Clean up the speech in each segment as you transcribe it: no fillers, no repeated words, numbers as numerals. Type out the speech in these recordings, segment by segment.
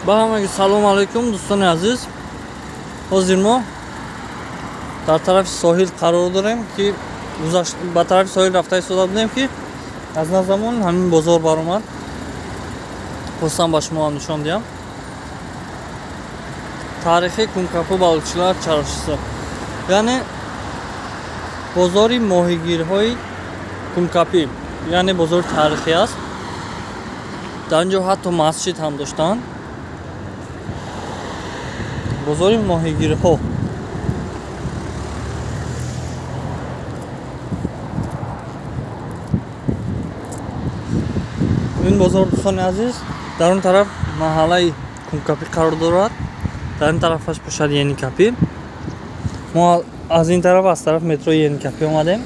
Ба ҳамаги салом алайкум, дӯстони азиз. Ҳозир мо дар тарафи соҳил қарор дорем, ки ба тарафи соҳил рафта истода будем, ки аз назамон ҳамин бозор баромад. Хостам ба шумо ҳам нишон диҳам. Таърихи Кумкапу Балукчилар чаршиса, яъне бозори моҳигирҳои Кумкапӣ, яъне бозори таърихӣ аст. Дар ин ҷо ҳатто масҷид ҳам доштанд. Бозори моҳигирҳо. Ин бозор, дӯстони азиз, дар он тараф маҳаллаи Кумкапӣ қарор дорад, дар ин тарафаш бошад Еникапӣ. Мо аз ин тараф, аз тараф метрои Еникапӣ омадем.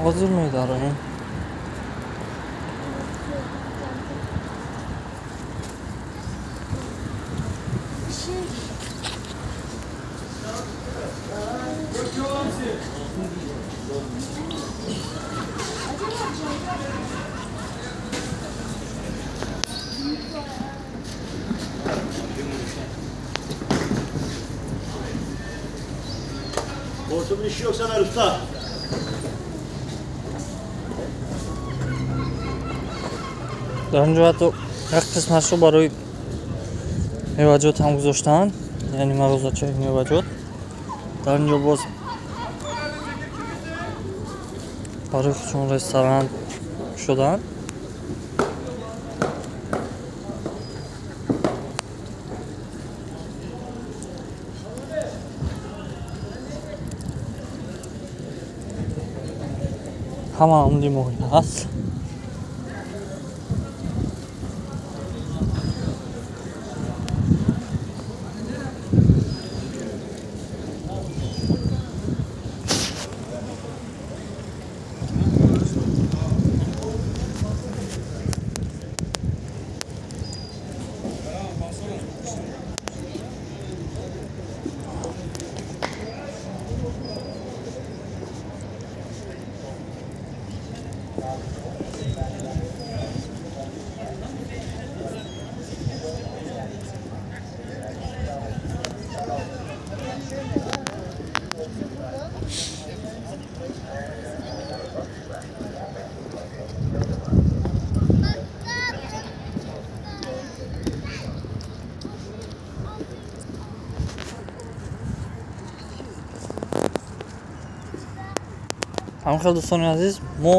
Ҳозир медароем. Hortumun işi yoksa ver usta. Дар он ҷо ҳатто як қисматшо барои меваҷот ҳам гузоштаанд, яъне мағозачаи меваҷот. Дар ин ҷо боз барои худшон ресторан шудаанд. Ҳама амди моҳӣ ҳаст. Ҳамхел, дӯстони азиз, мо